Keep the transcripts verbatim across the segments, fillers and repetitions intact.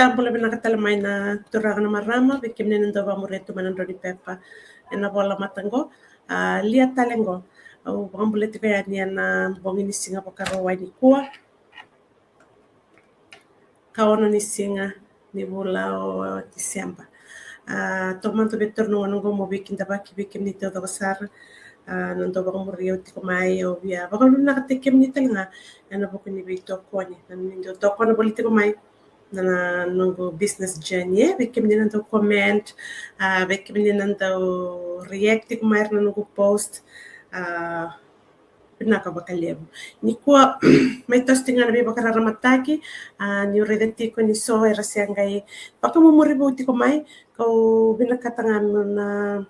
Sa bula vinaka tale mai na turaga na marama, vei kemuni na dau vakamuria tu mai na drau ni pepa ena vola mata qo. A, lia tale qo. Au vakabula tiko yani ena bogi ni siga Vakarauwai nikua. Ka ono ni siga ni vula o Tiseba. A, taumada vei turaga na gauna qo mo veikidavaki vei kemuni taucoko sara. A, na dau vakamuria au tiko mai, au via vakanuinui vinaka tiko kemuni tale ga ena vuku ni veitokoni. Na ni dau tokona voli tiko mai na, na noqu business journey, e, vei kemuni na dau comment, a, vei kemuni na dau react tiko mai ira na noqu post, a, vinaka vakalevu. Nikua, mai toso tiko ga na veivakararamataki, a, niu raica tiko ni so era se qai vakamumuri vou tiko mai, kau vinakata ga meu na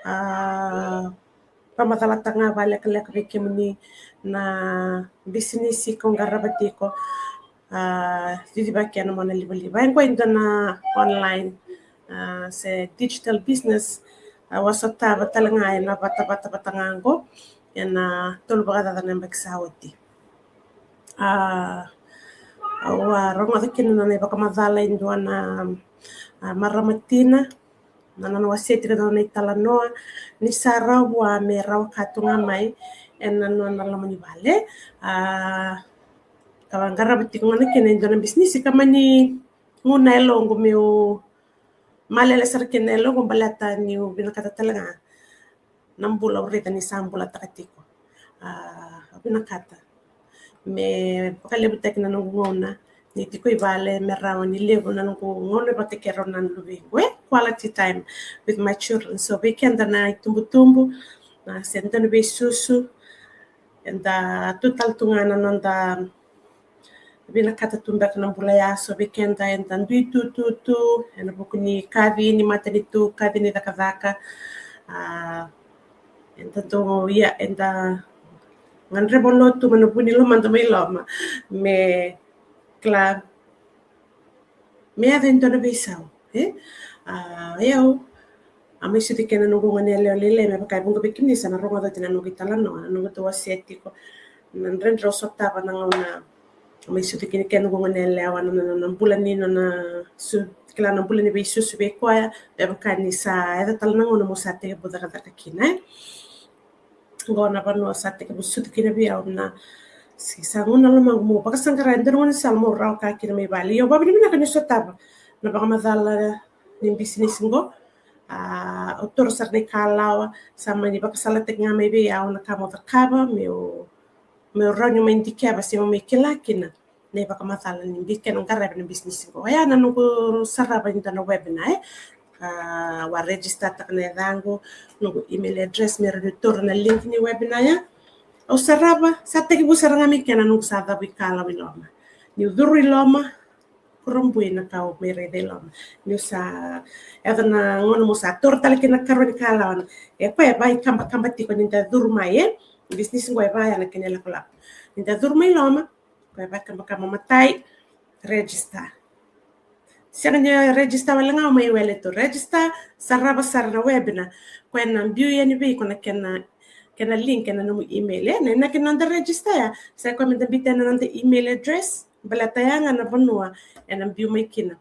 a, vakamacalataka ga vakalekaleka vei kemuni na bisinisi kau qarava tiko. A, cicivaki ena mona livaliva. E qo e dua na online, a, se digital business, a, au a sotava tale ga ena vata, vata, vata ga qo ena tolu vakacaca na yabaki sa oti. A, au a rogoca kina na nona ivakamacala e dua na, a, marama tina, na nona wasea tiko na nona italanoa ni sa rawa vua me rawa ka tu ga mai ena nona loma ni vale. A, ka qarava tiko ga na kena e dua na bisinisi ka mani gunu e yaloqu meu malele sara kina e yaloqu baleta niu vinakata tale ga na bula au raica ni sa bulataka tiko. A, au vinakata me vakalevutaki na noqu gauna ni tiko i vale me rawa ni levu na noqu gauna vata kei rau na luvequ, e, quality time with my children. So vei keda na itubutubu, na se dua na veisusu, eda tu tale tu ga na noda vinakata tu beka na bula ya. So vei keda eda dui tu tu tu ena vuku ni kaci ni matanitu, kaci ni cakacaka. A, eda dau, ia, eda gadreva lotu mai na vu ni lomada mai loma me kila me yaco e dua na veisau, e? A, o yau a mai sucu kina noqu gone yalewa lailai, me vaka e vuqa vei kemuni sa na rogoca oti na noqu italanoa, na noqu dau wasea tiko na dredre au sotava na gauna a mai sucu kina kena noqu gone yalewa, na, na, na bula ni nona su, kila na bula ni veisusu vei koya, me vaka ni sa yaco tale na gauna mo sa tekivu cakacaka kina, e? Qo na vanua sa tekivu sucu kina vei au na, se sa gunu na lomaqu mo vakasaqara e dua na gaunisala mo rawa ka kina mai vale. Io, au vakavinavinaka ni sotava na vakamacala ni bisinisi qo. A, au toro sara na ikalawa, sa mani vakasalataki ga mai vei au na ka mo cakava meu, meu rawa ni mai dikeva se meu mai kila kina na ivakamacala ni bi, kena qaravi na bisinisi qo. Oya na noqu sarava e dua na webinar, e? A, au a register taka na yacaqu, noqu email address, me rawa ni toro na link ni webinar ya. Au sarava, sa tekivu sara ga mai kena noqu sa cavu ikalawa i loma. Niu curu i loma, kurabui na ka au mai raica i loma. Niu sa yaco na gauna mo sa toro tale kina na karua ni kalawa na, e koya e vakaikabakaba tiko ni da curu mai, e? Bisinisi qo e vaka ya na kena ilakolako. Ni da curu mai loma, koya e vakaikabakaba, matai, register. Sega ni register wale ga mai wele tu, register, sarava sara na webinar. Koya na biu yani vei iko na kena, kena link ena nomu email, e? Na, na kena noda register ya, sa koya me da biuta na noda email address, baleta ya ga na vanua ena biu mai kina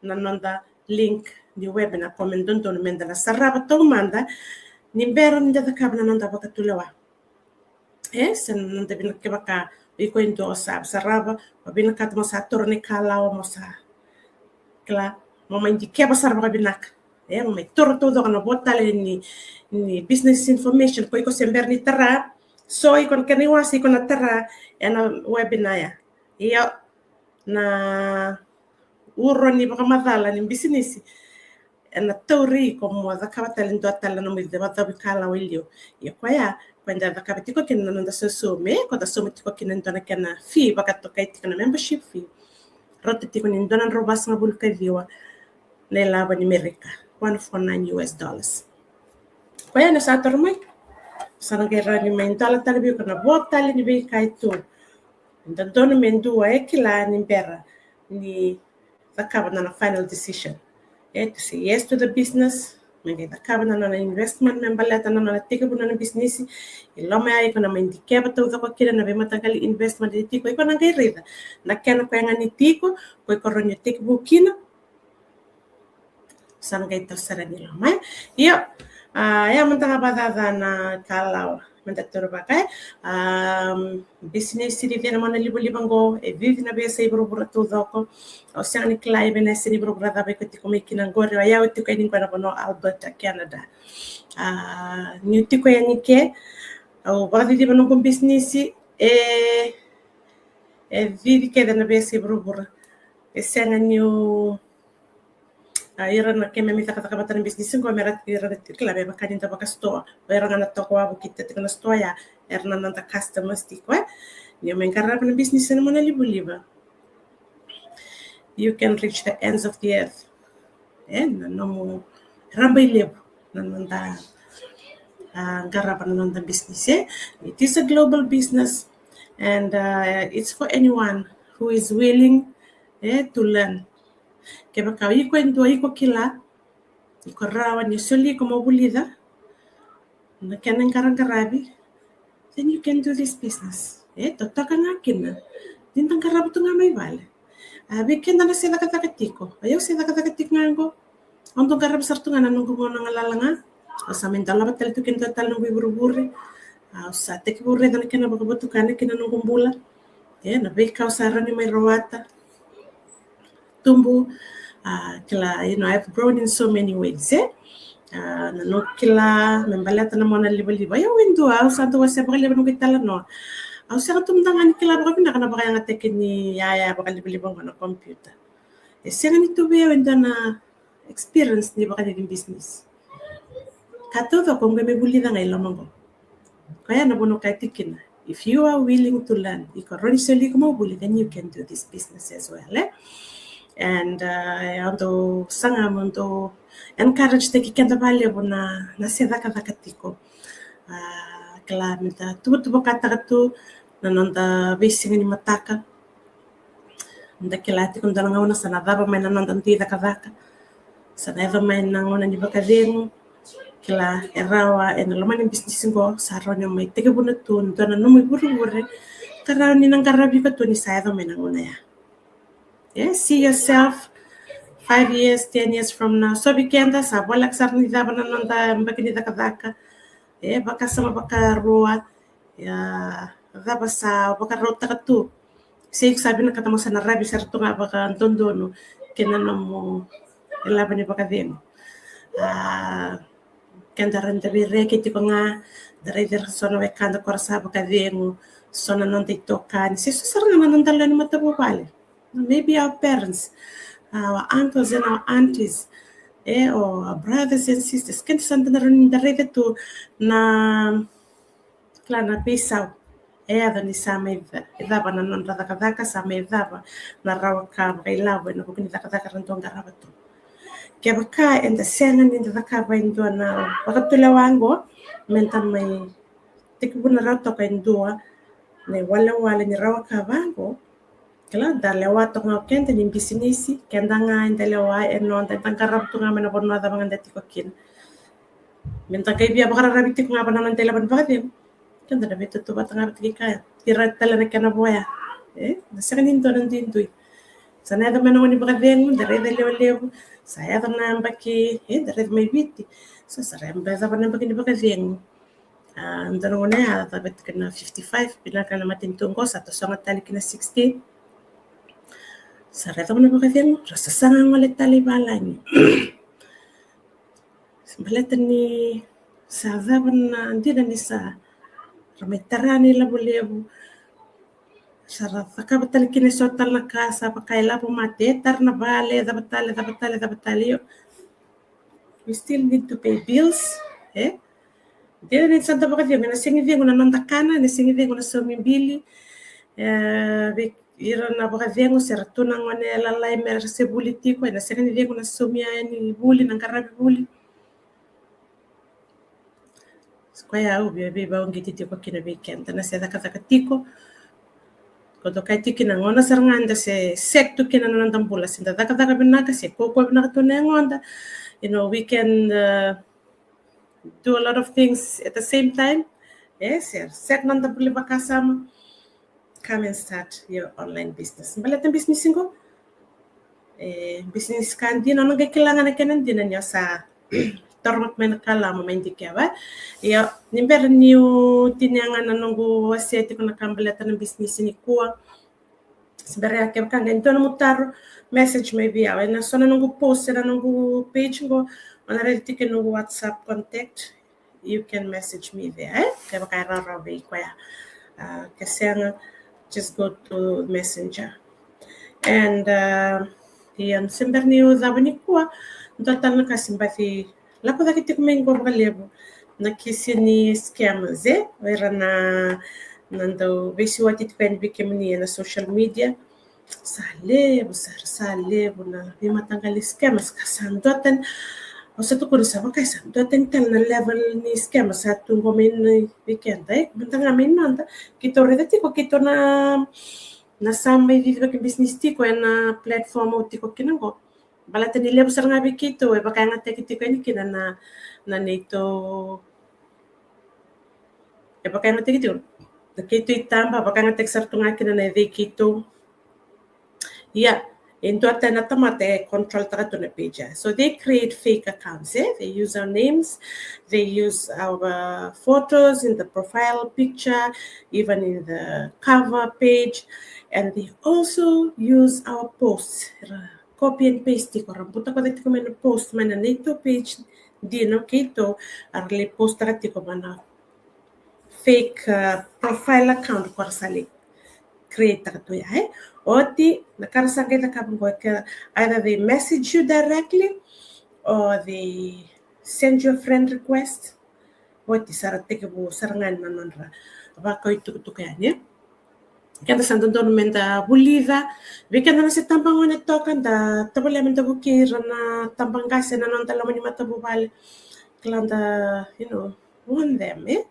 na noda link ni webinar, koya me dodonu me da na sarava taumada ni bera ni da cakava na noda vakatulewa. E, se na noda vinaka, kevaka iko e dua sa sarava, mo vinakata mo sa toro na ikalawa, mo sa kila, mo mai dikeva sara vakavinaka. E, mo mai toro taucoko na vo tale ni, ni business information, ko iko se bera ni tara, so iko na kena iwase iko na tara ena webinar ya. Io, na uro ni vakamacala ni bisinisi ena tauri iko mo cakava tale dua tale na nomu icavucavu ikalawa i liu. Ia koya, koya da cakava tiko kina na noda sosomi, ko da sauma tiko kina e dua na kena fee, vakatokai tiko na membership fee. Rauta tiko ni dua na drau vasagavulu ka ciwa na ilavo ni Merika, one four nine U S dollars. Koya na sa toro mai, sa na qai rawa ni mai dola tale vei iko na vo tale ni veika e tu. Dodonu me dua e kila ni bera ni cakava na, na final decision. E, to say yes to the business, Me qai cakava na nona investment me baleta na nona tekivu na nona bisinisi. I loma ya iko na mai dikeva taucoko kina na veimataqali investment e tiko. Iko na qai raica na kena koya ga ni tiko, ko iko rawa ni tekivu kina. Sa na qai tau sara ni loma. Io, a, ia mada ga vakacaca na kalawa. Meda taura vaka, e? Um, bisinisi ni cena mona livaliva qo, e vivi na veiyasai vuravura taucoko. Au sega ni kila e vei na yasai ni vuravura cava iko tiko mai kina qori, o yau tiko yani qo na vanua Alberta, Canada. A, niu tiko yani ke, au vakaciciva noqu bisinisi, e, e vivi kece na veiyasai vuravura. E sega niu A, ira na keimami cakacaka vata na bisinisi qo, me ra, ira na, kila, me vaka ni da vakasitoa. O ira ga na toka wavokita tiko na sitoa ya, era na noda customers tiko, e. Ni o mai qarava na bisinisi ena mona livaliva, you can reach the ends of the earth. E, na nomu rabailevu na noda, a, qarava na noda bisinisi, e. It is a global business, and, uh, it's for anyone who is willing, e, to learn. Kevaka o iko e dua iko kila, iko rawa ni soli iko mo vulica na kena qaraqaravi, then you can do this business. E, totoka ga kina ni da qarava tu ga mai vale. A, vei keda na se cakacaka tiko, o yau se cakacaka tiko ga qo. Au dau qarava sara tu ga na noqu gauna galala ga. Au sa mai dolava tale tu kina dua tale noqu ivurevure. Au sa tekivu raica na kena vakavotukana kina noqu bula. E, na veika au sa rawa ni mai rawata. Tubu, a, kila, you know, I've grown in so many ways, e? A, na noqu kila me baleta na mona livaliva. Ia, au e dua, au sa dau wasea vakalevu noqu italanoa. Au sega tu mada ga ni kila vakavinaka na vakayagataki ni yaya vakalivaliva qo na computer. E sega ni tu vei au e dua na experience ni vakacici business. Ka taucoko qo me vulica ga i loma qo. Koya na vanua ka tiko kina. If you are willing to learn, iko rawa ni soli iko mo vuli, then you can do this business as well, e? And, uh, au dau saga meu dau encourage taki keda vakalevu na, na se cakacaka tiko. A, kila, meda tuvatuvakataka tu na noda veisiga ni mataka. Da kila tiko dua na gauna sa na cava mai na noda dui cakacaka. Sa na yaco mai na gauna ni vakacegu. Kila, e rawa, ena loma ni bisinisi qo, sa rawa ni o mai tekivuna tu dua na nomu ivurevure ka rawa ni na qaravi iko tu ni sa yaco mai na gauna ya. E, see yourself five years, ten years from now. So vei keda sa voleka sara ni cava na noda yabaki ni cakacaka. E, vakasama vakarua. Ia, cava sa vakarautaka tu? Se iko sa vinakata mo sa na ravi sara tu ga vakadodonu kei na nomu ilavo ni vakacegu. A, keda ra da veireki tiko ga, da raici ira so na wekada ko ra sa vakacegu, so na noda itokani, se so sara ga na noda lewe ni matavuvale. Maybe our parents, our uncles and our aunties, e, or our brothers and sisters. Keda sa da na rawa ni da raica tu na, kila, na veisau e yaco ni sa mai ca-, cava na nodra cakacaka, sa mai cava na rawa ka vakailavo ena vuku ni cakacaka ra dau qarava tu. Kevaka eda sega ni da cakava e dua na vakatulewa qo, meda mai tekivuna rawa toka e dua na iwalewale ni rawa ka vaqo. Kila, da lewa toka ga o keda ni bisinisi, keda ga eda lewa e noda, eda qarava tu ga mai na vanua cava ga da tiko kina. Meda qai via vakararavi tiko ga vua na noda ilavo ni vakacegu, keda na veitautauvata ga vata kei keda. Ira tale na kena voya, e, na sega ni dua na duidui. Sa na yaco mai na gauna ni vakacegu, da raica lewe levu. Sa yaco na yabaki, e, da raica mai Viti. Sa, sa ra yabaki, cava na yabaki ni vakacegu. A, dua na gauna ya, cava tiko na fifty-five, vinaka na matanitu qo, sa toso ga tale ki na sixty. Sa raica na vakacegu, ra sasaga gole tale i valagi. Baleta ni sa cava na dina ni sa ra mai tara na ilavo levu. Sa ra cakava tale kina eso tale na ka, sa vaka ilavo mate, tara na vale, cava tale, cava tale, cava tale, io. We still need to pay bills, e? Dina ni sa da vakacegu, ena sega ni cegu na noda kana, ena sega ni cegu na saumi bili. E, vei ira na vakacegu, se ra tu na gone lalai me ra se vuli tiko, ena sega ni cegu na saumi yani vuli, na qaravi vuli. Koya au via veivauqeti tiko kina vei keda na se cakacaka tiko. Ko dokai tiko kina gauna sara ga da se set tu kina na noda bula, se da cakacaka vinaka, se kaukaua vinaka tu na yagoda. You know, we can, uh, do a lot of things at the same time. E, se set noda bula vakasama. Come and start your online business. Baleta business qo, e, business ka dina, o na qai kila ga na kena dina ni o sa toro mai na kalawa mo mai dikeva. Io, ni bera niu tinia ga na noqu wasea tiko na ka baleta na business nikua. Se bera ya, kevaka qai dua nomu taro, message mai vei au ena so na noqu post ena noqu page qo, o na raica tiko noqu WhatsApp contact. You can message me there, e? Kevaka e rawarawa vei iko ya. Uh, ke sega, just go to Messenger. And, uh, ia, se bera niu cava nikua, dua tale na ka se baci lako cake tiko mai qo vakalevu, na kisi ni scammers, e? O ira na, na dau veisiwati tiko yani vei kemuni ena social media. Sa levu sara, sa levu na veimataqali scammers ka sa dua tani, au sa tukuna sa vaka sa dua tani tale na level ni scammers sa tu qo mai na vei keda, e? Mada ga mai noda, keitou raica tiko, keitou na, na sa mai cicivaki business tiko ena platform au tiko kina qo. Baleta ni levu sara ga vei keitou e vakayagataki tiko yani kina na, na neitou, e vakayagataki tiko na keitou itaba, vakayagataki sara tu ga kina na icei keitou. Ia, e dua tale na tamata e control taka tu na page. So they create fake accounts, e? They use our names, they use our photos in the profile picture, even in the cover page, and they also use our posts. Ra copy and paste tiko, ra butakoca tiko mai na post mai na neitou page dina o keitou, ra lai post taka tiko mai na fake, uh, profile account ko ra sa lai create taka tu ya, e? Oti, na ka ra sa qai cakava qo ke, either they message you directly or they send you a friend request. Oti sa ra tekivu sara ga na nodra vakau itukutuku yani, e? Keda sa dodonu meda vulica. Vei keda na se tabagone toka, da tavalea meda vukei ira na tabaqase na noda loma ni matavuvale. Kila da, you know, warn them, e?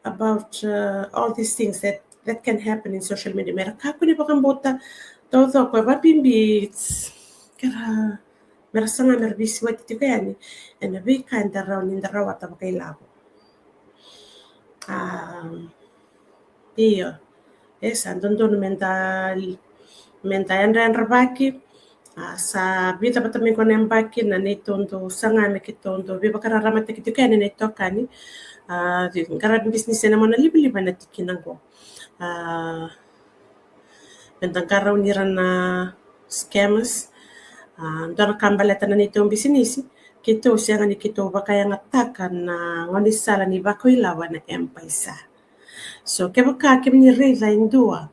About, uh, all these things that, that can happen in social media. Mera kakua ni vakabauta taucoko, e vakabibi, it's, kera, mera saga mera veisiwati tiko yani ena veika eda rawa ni da rawata vakailavo. Um, io, e sa dodonu meda, meda yadrayadravaki. A, sa vica vata mai qo na yabaki na neitou dau saga me keitou dau veivakararamataki tiko yani na itokani. A, qaravi business ena mona livaliva ena tikina qo. A, meda qarauni ira na scammers. A, dua na ka baleta na neitou bisinisi, keitou sega ni keitou vakayagataka na gaunisala ni vakau ilavo na M-PAiSA. So kevaka kemuni raica e dua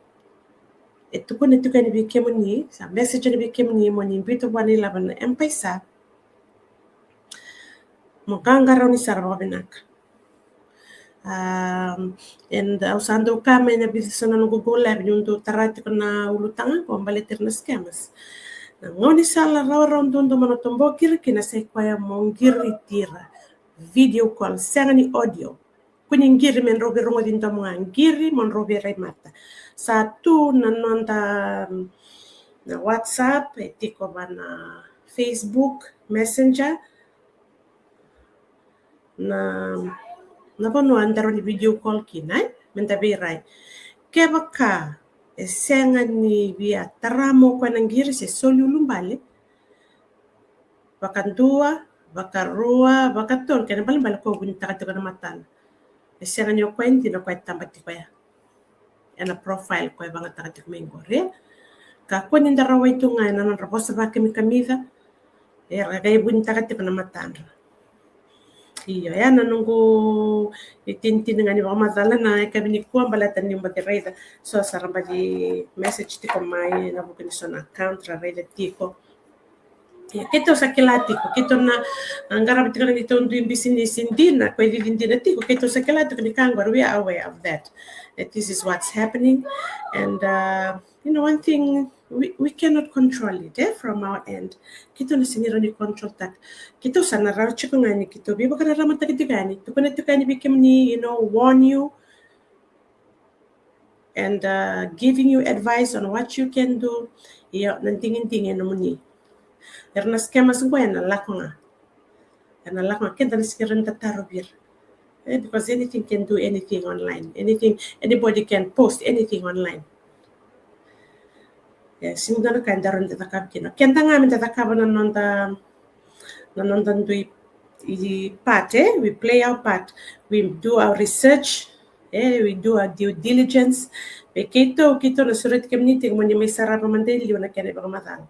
e tukuna tiko yani vei kemuni, sa message yani vei kemuni mo ni biuta vua na ilavo na M-PAiSA, mo qaqarauni sara vakavinaka. Um, and au sa dau kaya mai na vica so na noqu go live niu dau tara tiko na ulutaga qo baleti ira na scammers. Na gaunisala rawarawa duadua mo na toboki ira kina sa i koya mo qiriti ira video call, sega ni audio. Kua ni qiri me drau veirogoci domo ga, qiri mo drau veirai mata. Sa tu na noda, um, na WhatsApp, e tiko va na Facebook Messenger, na, na vanua eda rawa ni video call kina, e? Meda veirai. Kevaka e sega ni via tara mo koya na qiri se soli ulubale, vakadua, vakarua, vakatolu, kena ibalebale ko vunitaka tiko na matana. E sega ni o koya dina ko e taba tiko ya ena profile ko e vagataka tiko mai qori. Kakua ni da rawai tu ga ena nodra vosa vakamikamica, era qai vunitaka tiko na matadra. Io, ya na noqu itinitini ga ni vakamacala na yakavi nikua baleta niu baci raica so sa ra baci message tiko mai ena vuku ni so na account ra raica tiko. Ia, keitou sa kila tiko, keitou na, a, qarava tiko na neitou dui bisinisi dina, ko e cici dina tiko, keitou sa kila tiko ni ka qori, we are aware of that, that this is what's happening. And, uh, you know, one thing, we, we cannot control it, e, from our end. Keitou na sega ni rawa ni control taka. Keitou sa na rawa tiko ga ni keitou veivakararamataki tiko yani, tukuna tiko yani vei kemuni, you know, warn you. and uh, giving you advice on what you can do. Io, na digidigi e nomuni. Era na scammers qo ena lako ga. Ena lako ga, keda na sega ni rawa ni da tarovi ira. Eh, because anything can do anything online. Anything, anybody can post anything online. E sega ni dua na ka e rawa ni da cakava kina. Keda ga me da cakava na noda, na noda dui part, eh? We play our part. We do our research, eh? We do our due diligence. Vei keitou, keitou na sureti kemuni tiko mo ni mai sarava mada e liu na kena ivakamacala.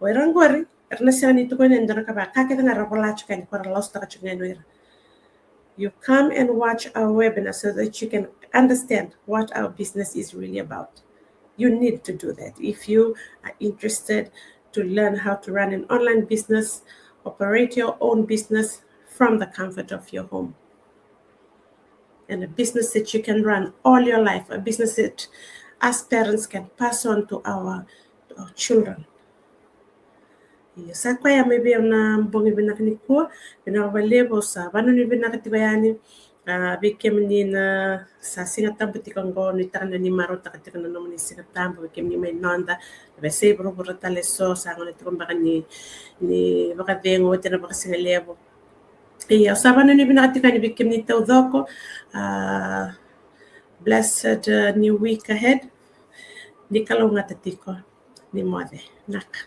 O ira qori era na sega ni tukuna e dua na ka, vaka kece ga era vola tiko yani, ko era lasutaka tiko yani o ira. You come and watch our webinar so that you can understand what our business is really about. You need to do that if you are interested to learn how to run an online business, operate your own business from the comfort of your home. And a business that you can run all your life, a business that us parents can pass on to our, to our children. Ia, sa koya mai vei au na bogi vinaka nikua, vinaka vakalevu. Sa vanuinui vinaka tiko yani, ah, vei kemuni na sa Siga Tabu tiko qo, nuitaka ni marautaka tiko na nomuni Siga Tabu, vei kemuni mai noda veiyasai vuravura tale eso, sa gone tiko beka ni, ni vakacegu oti na vakasigalevu. Ia, sa vanuinui vinaka tiko yani vei kemuni taucoko. Ah, blessed, uh, new week ahead. Ni kalougata tiko. Ni moce. Naka.